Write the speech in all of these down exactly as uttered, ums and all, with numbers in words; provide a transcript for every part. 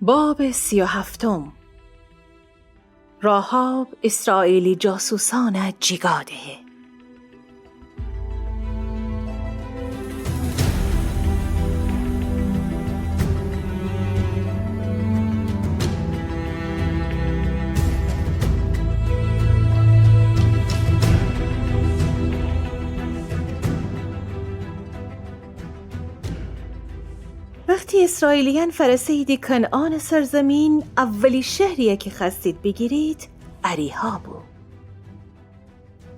باب سی و هفتم. راحاب اسرائیلی جاسوسانَ جیگا دهه. وختی اسرائیلیأن فأرسه‌ییدی کنعانٚ سرزمین، اولی شهری‌یی کی خوأستید بیگیرید، اریحا بو.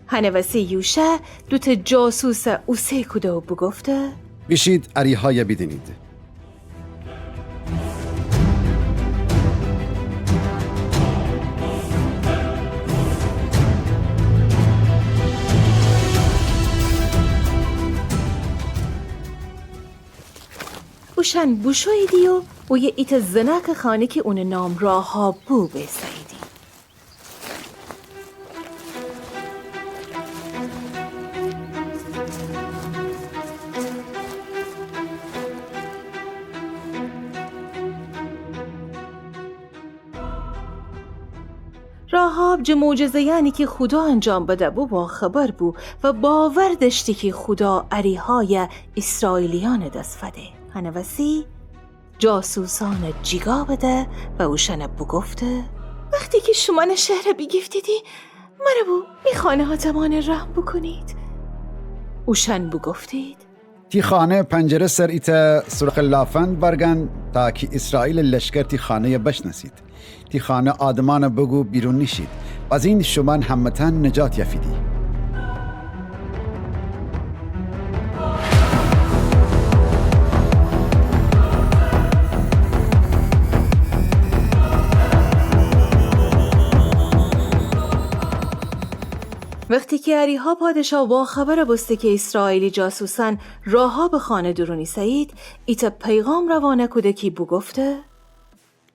هنٚ وسی یوشع دوتأ جاسوسَ اوسه کوده و بوگفته: بیشید اریحایَ بیدینید. اوشأن بوشوییدی و اویه ایتأ زنأکٚ خانه کی اونٚ نام راحاب بو بیسه‌ییدی. راحاب جٚه معجزه‌یأنی کی خودا انجام بده‌بو واخبر بو و باور دأشتی کی خودا اریحایَ اسرائیلیأنٚ دس فده. هنٚ وسی جاسوسأنَ جیگا بده و اوشأنَ بوگفته: وختی کی شومأن شهرَ بیگیفتیدی، مرَ و می خانه آدمأنَ رحم بوکونید. اوشأن بوگفتید: تی خانه پنجره سر ایتأ سرخٚ لافند ورگن، تا کی اسرائیلٚ لشکر تی خانه‌یَ بشنأسید. تی خانه آدمأنَ بوگو بیرون نیشید، بزین شومأن همه‌تأن نجات یأفیدی. وختی کی اریحا پادشاه واخبر بوسته کی اسرائیلی جاسوسأن راحابٚ خانه دورون ایسه‌یید، ایتأ پیغام روانه کوده کی بوگفته: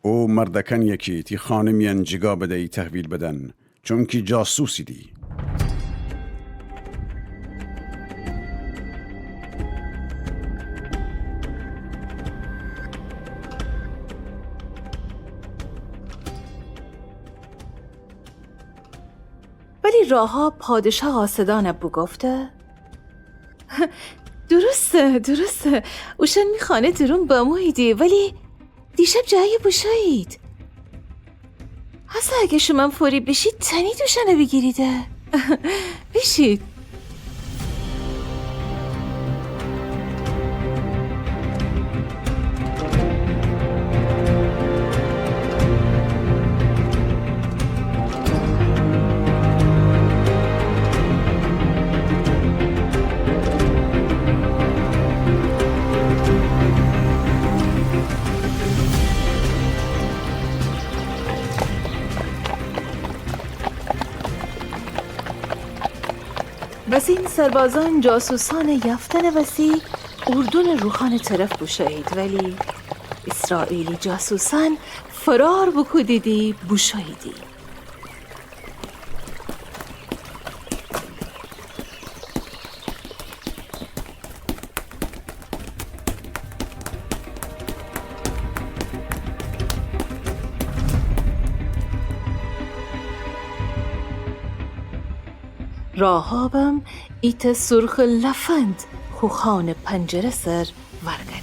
او مردأکأنی‌یَ کی تی خانه میأن جیگا بده‌یی تحویل بدن، چونکی جاسوسیدی. ولی راحاب پادشاه قاصدأنَ بوگفته: درسته، درسته، اوشأن می خانه دورون بموییدی، ولی دیشب جایی بوشویید. هسه اگر شومأن فوری بیشید، تأنید اوشأنَ بیگیریده. بیشید. بزین سربازأن جاسوسأنَ یافتنٚ وسی اردنٚ روخانٚ طرف بوشویید، ولی اسرائیلی جاسوسأن فرار بوکودیدی بوشوییدی. راحابم ایتأ سرخٚ لفند خو خانٚ پنجره سر ورگه